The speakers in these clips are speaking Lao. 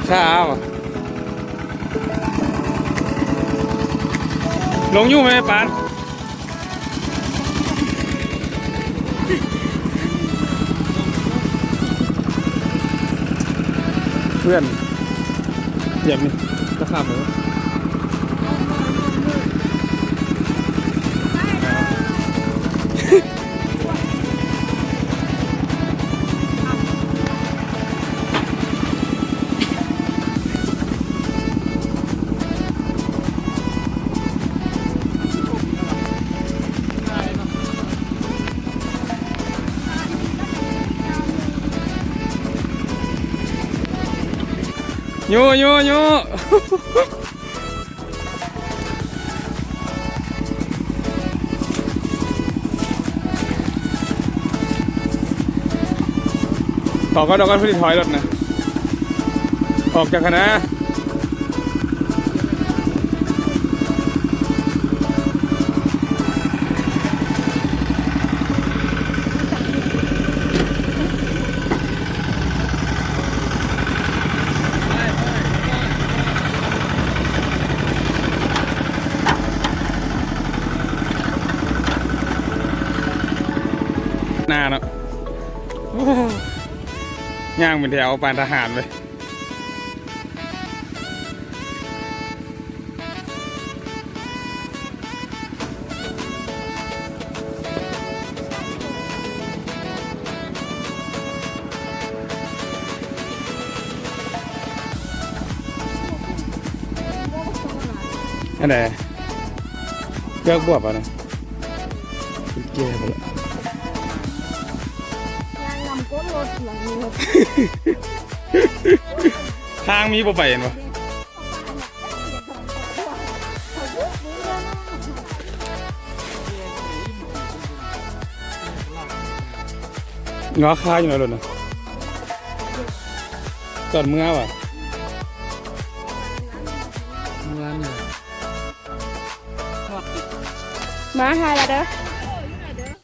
ຖ້າເອົາ ລົງຢູ່ແມ່ປານ ເພື່ອນ ຢາກນີ້ ຈະຂ້າມໄປບໍ່? ໂຍ ໂຍ ໂຍ ອອກກ່ອນ ອອກກ່ອນ ເພິ່ນຊິຖອຍລົດນະ ອອກຈາກຫັ້ນນະ. ໜ້າເນາະ ໂອ້ ຍ່າງເປັນແຖວປານທະຫານເລີຍ. ອັນໃດ ເລືອກບວບເອົານະ ເປັນແກ່ບໍ່ລະ ຍ່າງນຳກົ້ນລົດຫຼັງນີ້ ທາງມີບໍ່ໄປເຫັນບໍ່? ງາຄາຢູ່ໃນລົດນະ ຕອນເມື່ອວະ ເມື່ອນີ້ ມາຫາລະເດີ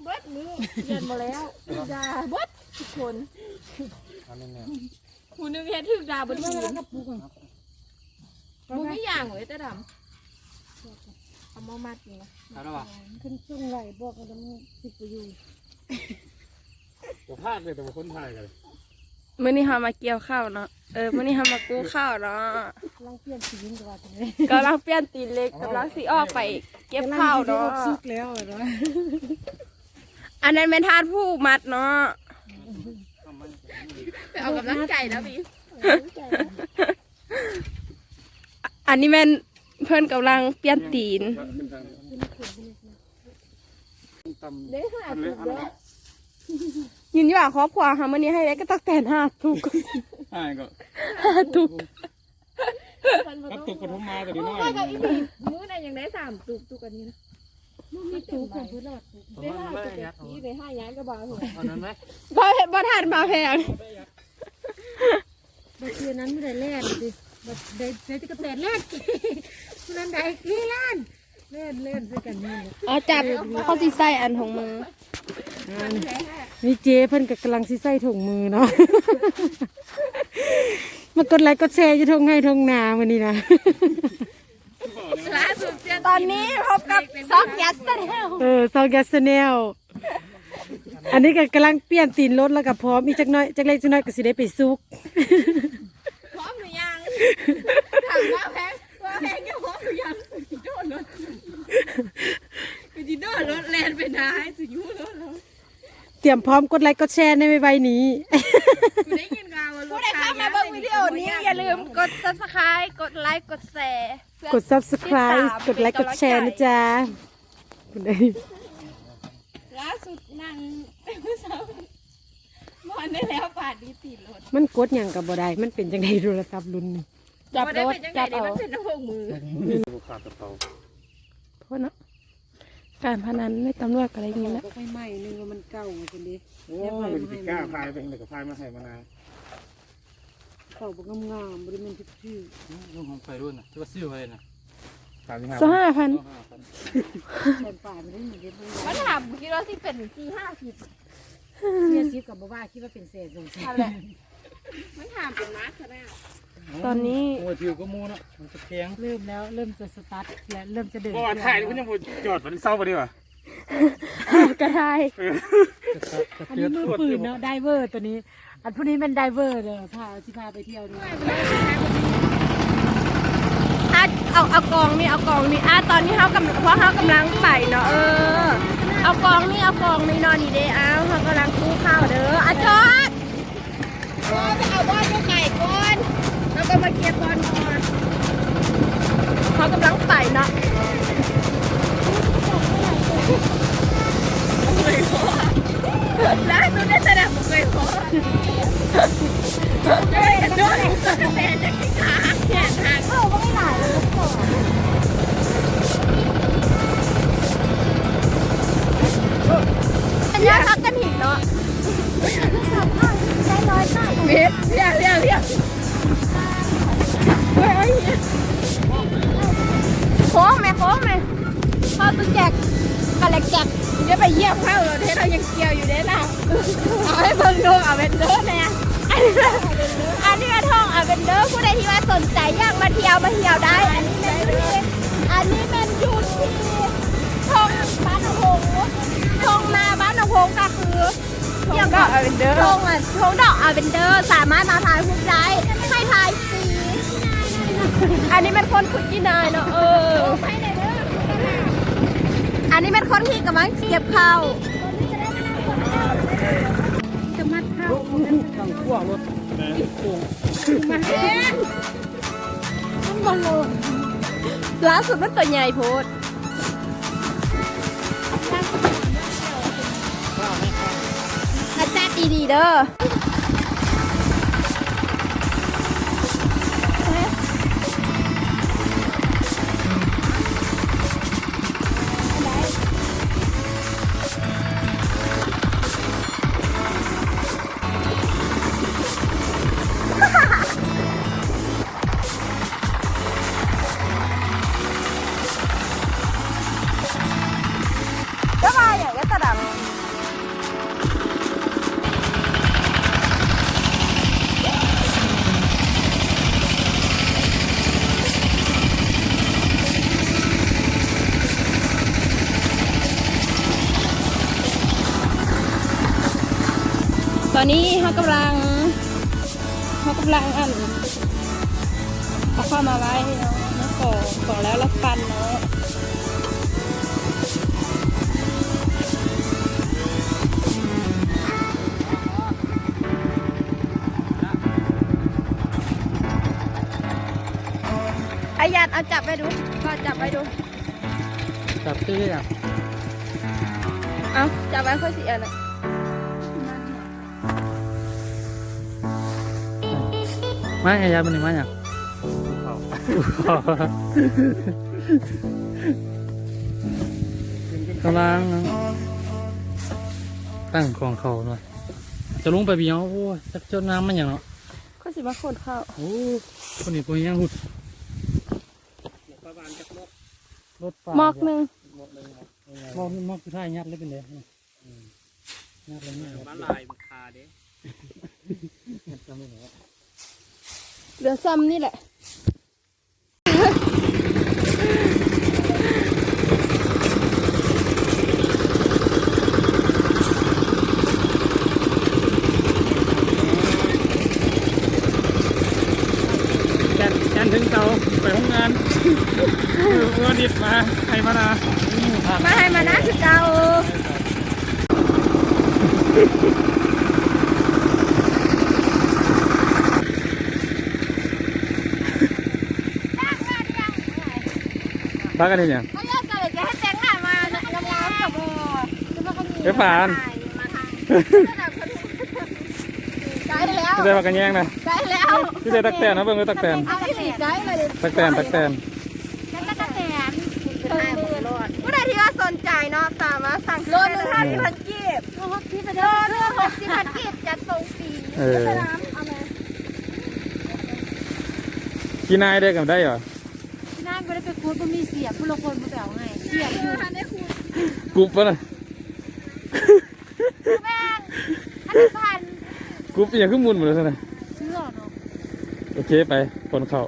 ເບິດມື້ ຮຽນບໍ່ແລ້ວ ດາເບິດທຸກຄົນ ອັນນີ້ແມ່ນ ຜູ້ໜຶ່ງເຮັດຖືກດ່າເບິດຄືນ ບໍ່ມີຫຍັງເວີຍ ແຕ່ດຳ ເອົາມາມັດນີ້ນະ ເອົາແລ້ວຫວາ? ຂຶ້ນສູງຫຼາຍ ບອກວ່າມັນຊິບໍ່ຢູ່ ບໍ່ພາດເລີຍ ແຕ່ວ່າຄົນຖ່າຍກັນ ມື້ນີ້ເຮົາມາກ່ຽວເຂົ້າເນາະ ເອີ ມື້ນີ້ເຮົາມາກູ້ເຂົ້າເນາະ ກຳລັງປ່ຽນຕີນ ກຳລັງປ່ຽນຕີນເຫຼັກ ກຳລັງຊິອອກໄປເກັບເຂົ້າເນາະ ສຸກແລ້ວເນາະ. ອັນນັ້ນແມ່ນທ່ານຜູ້ມັດເນາະ ໄປອອກກຳລັງກາຍແລ້ວນີ້ ອັນນີ້ແມ່ນເພິ່ນກຳລັງປ່ຽນຕີນ ໄດ້ຫ້າທຸກເດີ ຍິນດີວ່າຄອບຄົວເຮົາມື້ນີ້ໃຫ້ໄດ້ກະຕັກແຕນຫ້າທຸກ ຫ້າຫຍັງກໍ ຫ້າທຸກ ກັບຕຸກປະຖົມມາຕົວນ້ອຍ ໂອ້ຍ ກັບອີກມື້ນັ້ນຍັງໄດ້ສາມຕຸກ ຕຸກອັນນີ້ນະ ບໍ່ມີຕຸກຂອງເພິ່ນລະ ໄດ້ຫ້າຕຸກ ໄດ້ຫ້າຫຍັງກໍບໍ່ຮູ້ ເອົານັ້ນໄວ້ ບໍ່ເຮັດບໍ່ທັນມາແພງ ບໍ່ຄືນັ້ນບໍ່ໄດ້ແລ່ນຕິ ບໍ່ໄດ້ ໄດ້ແຕ່ກະແຕນແລ່ນ ຜູ້ນັ້ນໄດ້ກີ້ລ້ານ ແລ່ນ ແລ່ນໃສ່ກັນນີ້ ເອົາຈັບ ເຂົາຊິໃສ່ອັນຖົງມື ນີ້ເຈ້ເພິ່ນກໍກຳລັງຊິໃສ່ຖົງມືເນາະ ມາກົດໄລກົດແຊຢູ່ທົ່ງໄຮ່ທົ່ງນາມື້ນີ້ນະ ລ່າສຸດ ຕອນນີ້ພົບກັບຊ່ອງ Yas Channel ເອີ ຊ່ອງ Yas Channel ອັນນີ້ກໍກຳລັງປ່ຽນຕີນລົດ ແລ້ວກໍພ້ອມອີກຈັກໜ້ອຍ ຈັກເລັກຈັກນ້ອຍກໍຊິໄດ້ໄປສຸກ ພ້ອມຫຼືຍັງ? ຖາມວ່າແພງ ວ່າແພງ ຍັງພ້ອມຫຼືຍັງ? ກູຊິໂດດລົດ ກູຊິໂດດລົດແລ່ນໄປນາ ໃຫ້ສຸດຢູ່ລົດແລ້ວ ຕຽມພ້ອມກົດໄລກົດແຊໃນໄວໆນີ້ ກູໄດ້ຍິນຂ່າວວ່າລົດ ຜູ້ໃດເຂົ້າມາເບິ່ງວິດີໂອນີ້ ຢ່າລືມກົດ Subscribe ກົດໄລກົດແຊ ກົດ Subscribe ກົດໄລກົດແຊນະຈ໊ະ ຜູ້ໃດ ລ່າສຸດນັ່ງແຕ່ມື້ເຊົ້າ ບໍ່ທັນໄດ້ແລ້ວ ປາດດີຕີນລົດ ມັນກົດຫຍັງກໍບໍ່ໄດ້ ມັນເປັນຈັ່ງໃດໂທລະສັບລຸ້ນນີ້ ຈັບໂລດ ຈັບເອົາ ມັນເປັນນຳຫົກມື ບໍ່ຂາດກະເປົາ ໂທດເນາະ ການພະນັນໃນຕຳຫຼວດກໍໄດ້ຍິນແລ້ວ ກະໄຟໄໝ້ ນຶກວ່າມັນເກົ່າຊັ້ນເດ ໂອ້ຍ ມັນຊິກ້າພາຍໄປທາງໃດກໍພາຍມາໄຮ່ມານາ ເຂົາບໍ່ງາມໆ ບໍ່ໄດ້ແມ່ນຖືກໆ ອືມ ຂອງໄປໂລດນະ ທີ່ວ່າຊື້ໄວ້ນະ ສາມສິບຫ້າພັນ ສາມສິບຫ້າພັນ ແສນປາຍບໍ່ໄດ້ ມັນເຮັດບໍ່ໄດ້ ມັນຖາມ ຄິດວ່າຊິເປັນສີ່ຫ້າສິບ ສີ່ຫ້າສິບກໍບໍ່ວ່າ ຄິດວ່າເປັນແສນສອງແສນ ນັ້ນແຫຼະ ມັນຖາມເປັນມາກຂະໜາດ ຕອນນີ້ ໂອ້ຍ ຖືກກວ່າໝູ່ເນາະ ມັນຈະແຂງ ເລີ່ມແລ້ວ ເລີ່ມຈະສະຕາດ ແລະ ເລີ່ມຈະເດີນ ບໍ່ວ່າຖ່າຍ ມັນຍັງບໍ່ຈອດ ມັນເຊົາບໍ່ດີຫວາ? ກະຖ່າຍ ເອີ ອັນນີ້ມືປືນເນາະ ໄດເວີຕົວນີ້ ອັນຜູ້ນີ້ແມ່ນໄດເວີເດີ ພາ ຊິພາໄປທ່ຽວເດີ ອ່ະ ເອົາ ເອົາກອງນີ້ ເອົາກອງນີ້ ອ່ະ ຕອນນີ້ເຮົາກຳ ພວກເຮົາກຳລັງໄປເນາະ ເອີ ເອົາກອງນີ້ ເອົາກອງນີ້ເນາະ ນີ້ເດ້ ອ້າວ ເຮົາກຳລັງກູ້ເຂົ້າເດີ ອ່ະ ຈອດ ເອີ ໄປເອົາບ່ອນຢູ່ໄກກ່ອນ ແລ້ວກໍມາເກັບບ່ອນໝໍ ເຮົາກຳລັງໄປເນາະ ລ່າສຸດໃນສະໜາມບໍ່ເຄີຍພໍ້ ເຈົ້າບໍ່ໄດ້ຫຼາຍເລີຍ ອັນນີ້ພັກກັນຫີນເນາະ ໄດ້ຮ້ອຍບາດ ເຮັດ ເຮັດ ເຮັດ ເຮັດ ໂຄ້ງແມ່ ໂຄ້ງແມ່ ເຮົາຕ້ອງແຈກ ກະແລັກແຈກ ຢ່າໄປຢຽບເຮົາ ເຮົາຍັງກ່ຽວຢູ່ເດ້ລະ ເອົາໃຫ້ເບິ່ງໂທງອາເວັນເດີແດ່ ອັນນີ້ ອັນນີ້ແມ່ນໂທງອາເວັນເດີ ຜູ້ໃດທີ່ວ່າສົນໃຈຢາກມາທ່ຽວ ມາທ່ຽວໄດ້ ອັນນີ້ແມ່ນຢູ່ທີ່ ໂທງບ້ານໜອງໂພງ ໂທງໜ້າບ້ານໜອງໂພງ ກໍຄື ໂທງດອກອາເວັນເດີ ໂທງ ໂທງດອກອາເວັນເດີ ສາມາດມາຖ່າຍຮູບໄດ້ ໃຫ້ຖ່າຍຟຣີ ອັນນີ້ແມ່ນຄົນຂຸດຂີ້ນາຍເນາະ ເອີ ອັນນີ້ແມ່ນຄົນທີ່ກຳລັງເກັບເຂົ້າ ຈະມັດເຂົ້າ ທາງຂວາລົດ ມັນບໍ່ລົງ ລ່າສຸດມັນຕົວໃຫຍ່ໂພດ ອາ ຈັດດີໆເດີ ສະບາຍຫຍັງເດ້ຕາດຳ? ຕອນນີ້ເຮົາກຳລັງ ເຮົາກຳລັງ ອັນ ເອົາເຂົ້າມາໄວ້ເນາະ ມາຂອງ ຂອງແລ້ວລະປັ່ນເນາະ ອາຍັດ ເອົາຈັບໄວ້ດູ ກໍຈັບໄວ້ດູ ຈັບຕື້ນະ ເອົາ ຈັບໄວ້ ຂ້ອຍຊິອັນນະ ມາໃຫ້ຍາຍມື້ນີ້ມາຫຍັງ? ກຳລັງຕັ້ງຂອງເຂົ້າເນາະ ຈະລົງໄປບີເອົາ ໂອ້ຍ ຈັກຈົດນ້ຳມັນຫຍັງເນາະ ຂ້ອຍຊິມາຂົນເຂົ້າ ໂອ້ ຄົນນີ້ບໍ່ມີຫຍັງຮຸດ ປະມານຈັກມົກ? ລົດປາ ມົກໜຶ່ງ ມົກໜຶ່ງ ມົກ ມົກສຸດທ້າຍຍັດເລີຍເປັນໃດ? ອືມ ຍາກເລີຍ ຍາກ ມັນຫຼາຍມັນຄາເດ້ ຍາກສ່ຳນີ້ແຫຼະ ເຫຼືອສ່ຳນີ້ແຫຼະ ຈັນ ຈັນເຖິງເສົາ ໄປໂຮງງານ ມື້ວັນອາທິດມາໄຮ່ມານາ ມາໄຮ່ມານາຄືເກົ່າ. ພາກັນເຮັດຫຍັງ? ເຮັດຫຍັງ? ໄຟຟ້າຫັ້ນ ໃກ້ແລ້ວ ມີແຕ່ຜັກກະແຍງນະ ໃກ້ແລ້ວ ມີແຕ່ຕັກແຕນ ເຮົາເບິ່ງເດີ ຕັກແຕນ ຕັກແຕນ ຕັກແຕນ. ແລ້ວກໍຕະແກນ ເພິ່ນໃຫ້ໝົດໂລດ ຜູ້ໃດທີ່ວ່າສົນໃຈເນາະ ສາມາດສັ່ງຊື້ ໂລໜຶ່ງຫ້າສິບພັນກີບ ໂລຫົກສິບເດີ ໂລໜຶ່ງຫົກສິບພັນກີບ ຈັດສົ່ງຟຣີ ເອີ ສະໜາມ ເອົາແມ່ ຂີ້ນາຍເດີກໍໄດ້ຫວາ? ຂີ້ນາຍບໍ່ໄດ້ໄປຂຸດ ບໍ່ມີສຽມ ຜູ້ລາງຄົນບໍ່ໄປເອົາໃຫ້ ສຽມຢູ່ ເອີ ທັນໄດ້ຂຸດ ກຸບປະນະ? ແມ່ນ ອັນນີ້ພັນ ກຸບອີ່ຫຍັງຄືໝຸ່ນໝົດແລ້ວຊັ້ນນະ? ເຊື່ອເນາະ ໂອເຄ ໄປ ຄົນເຂົ້າ.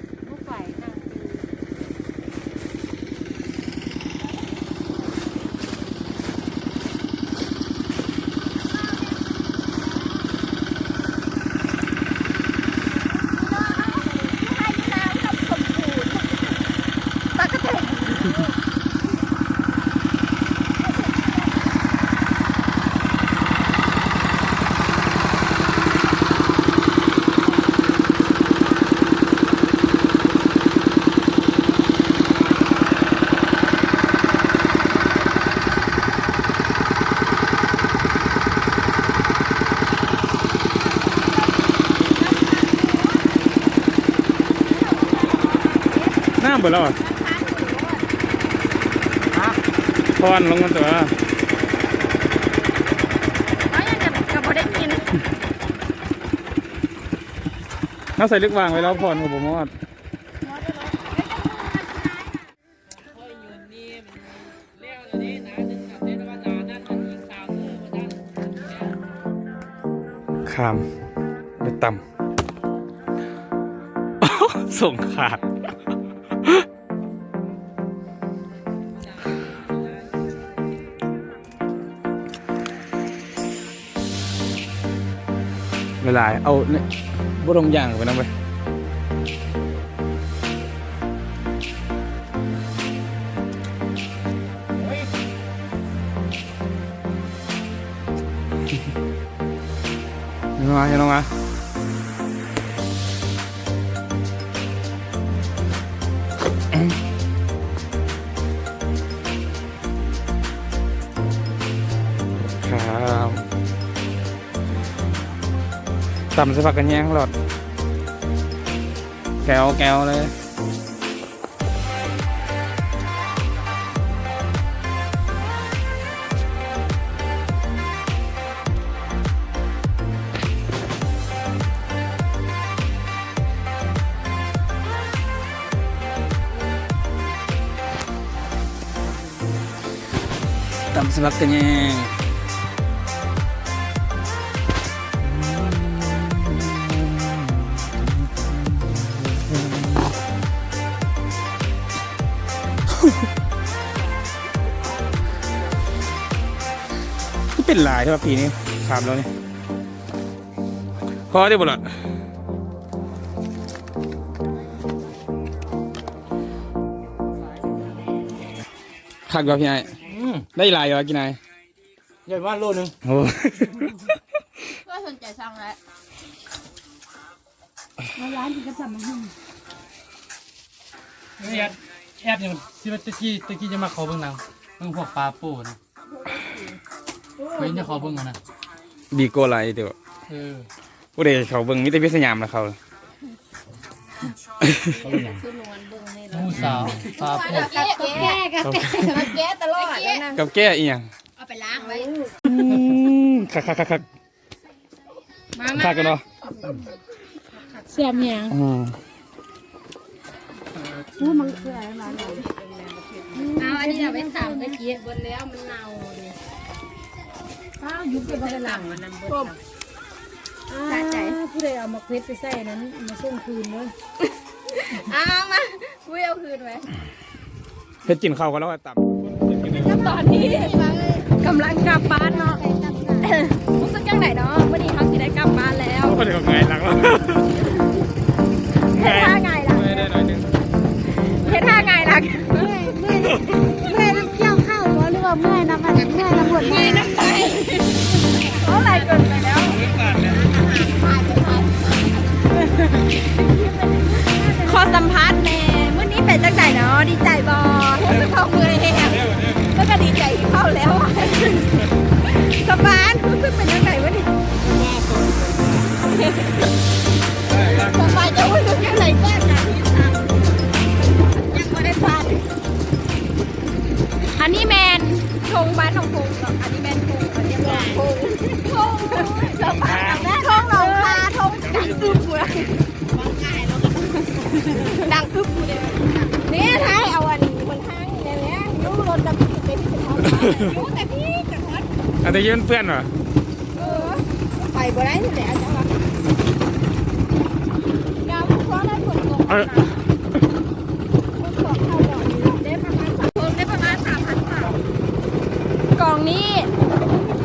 ນ້ຳເບິດແລ້ວຫວາ? ຮະ? ຜ່ອນລົງມັນຕົວະ. ເຮົາຍັງກະ ກະບໍ່ໄດ້ກິນ. ເຮົາໃສ່ເຫຼັກຫວ່າງໄວ້ແລ້ວ ຜ່ອນກະບໍ່ມອດ. ຂ້າມໄປຕຳ ສົ່ງຂາດ. ຫຼາຍໆ ເອົານີ້ ບໍ່ລົງຢາງໄປນຳເວີຍ. ເຫັນບໍ່ ເຫັນບໍ່ ຄັບ ຕຳໃສ່ຜັກກະແຍງໂລດ ແກວໆ ເລີຍ. ຕຳສະບັກກະແຍງ ຄືເປັນຫຼາຍແທ້ວ່າປີນີ້ ຖາມແລ້ວນີ້ ພໍໄດ້ບໍ່ລະ? ຄັກຢູ່ພີ່ອ້າຍ. ອືມ ໄດ້ຫຼາຍຢູ່ກິນອ້າຍ? ໄດ້ປະມານໂລໜຶ່ງ. ໂອ້ ກໍສົນໃຈສັ່ງແຫຼະ. ມາຮ້ານກິນກັບຕຳບັກຫຸ່ງ. ແອບ ແອບຫຍັງ ທີ່ວ່າແຕ່ກີ້ ແຕ່ກີ້ຈະມາຂໍເບິ່ງໜັງ ເບິ່ງພວກປາໂປ້ນະ. ເຫັນຈະຂໍເບິ່ງຫັ້ນນະ ດີກວ່າຫຼາຍເດີ. ເອີ ຜູ້ໃດເຂົ້າເບິ່ງ ມີແຕ່ເວຍດສະຫຍາມລະເຂົ້າ. ເຂົາເບິ່ງຫຍັງ? ໝູ່ສາວ ປາໂປ້ ກັບແກ້ ກັບແກ້ ກັບແກ້ຕະຫຼອດ ກັບແກ້ອີ່ຫຍັງ? ເອົາໄປລ້າງໄວ້. ອືມ ຄັກໆໆໆ. ມາ ມາ ຄັກກັນເນາະ. ແຊບຫຍັງ? ອືມ ໂອ້ ມັນຄືອະໄລມາເນາະ. ເອົາອັນນີ້ເອົາໄປຕຳ ຕະກີ້ເບິດແລ້ວ ມັນເນົ່າເດ້. ອ້າວ ຢຸດໄປເບິດແລ້ວ. ຕົ້ມ ສະໃຈ. ຜູ້ໃດເອົາໝາກເຜັດໄປໃສ່ນັ້ນ ມາສົ່ງຄືນເດີ້. ເອົາມາ ອຸ້ຍ ເອົາຄືນໄວ້. ເຮັດກິນເຂົ້າກ່ອນແລ້ວຄ່ອຍຕຳ. ຕອນນີ້ກຳລັງກັບບ້ານເນາະ. ຮູ້ສຶກຈັ່ງໃດເນາະ? ມື້ນີ້ເຮົາຊິໄດ້ກັບບ້ານແລ້ວ. ໂອ້ຍ ກໍງ່າຍຫຼັງແລ້ວ. ເຮັດທ່າຫງາຍຫຼັງ. ເມື່ອຍໄດ້ໜ້ອຍໜຶ່ງ. ເຮັດທ່າຫງາຍຫຼັງ. ເມື່ອຍ ເມື່ອຍ ເມື່ອຍນຳກ່ຽວເຂົ້າບໍ່ ຫຼືວ່າເມື່ອຍນຳອັນ ເມື່ອຍນຳບົດ ເມື່ອຍນຳໄປ. ໂອ້ ຫຼາຍເກີນໄປແລ້ວ. ຂໍສຳພາດແດ່ ມື້ນີ້ເປັນຈັ່ງໃດເນາະ? ດີໃຈບໍ່? ຮູ້ສຶກວ່າເມື່ອຍແຮງ ແລ້ວກໍດີໃຈທີ່ເຂົ້າແລ້ວ. ສະບາຍ ຮູ້ສຶກເປັນຈັ່ງໃດມື້ນີ້? ສະບາຍ ເຈົ້າຮູ້ສຶກຈັ່ງໃດກ່ອນ? ຍັງບໍ່ໄດ້ພັກ. ອັນນີ້ແມ່ນທົ່ງບ້ານໜອງໂພງເນາະ. ອັນນີ້ແມ່ນທົ່ງ ອັນນີ້ແມ່ນທົ່ງ ທົ່ງ ທົ່ງໜອງຄາ ທົ່ງ ດັງກຶບພຸ້ນ ດັງກຶບພຸ້ນເດ້. ນີ້ຖ່າຍເອົາອັນຫົນທາງນີ້ແຫຼະ ຢູ່ລົດກັບທີ່ເປັນທີ່ເປັນເຮົາ ຢູ່ແຕ່ພີ້ກະຮອດ. ອັນນີ້ມັນເປື້ອນຫວາ? ເອີ ໄປບໍ່ໄດ້ນີ້ແຫຼະ ຈັ່ງວ່າ ຍາມພວກເຮົາ ได้ประมาณสามพันบาท กล่องนี้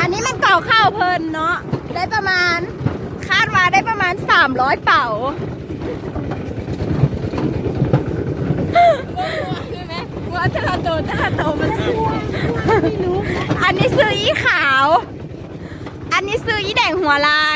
อันนี้แม่นกล่องข้าวเพิ่นเนาะ ได้ประมาณ คาดว่าได้ประมาณสามร้อยเป๋า ว่าแต่ละโต แต่ละโตมันสิ อันนี้ซื้ออีขาว อันนี้ซื้ออีแดงหัวลาย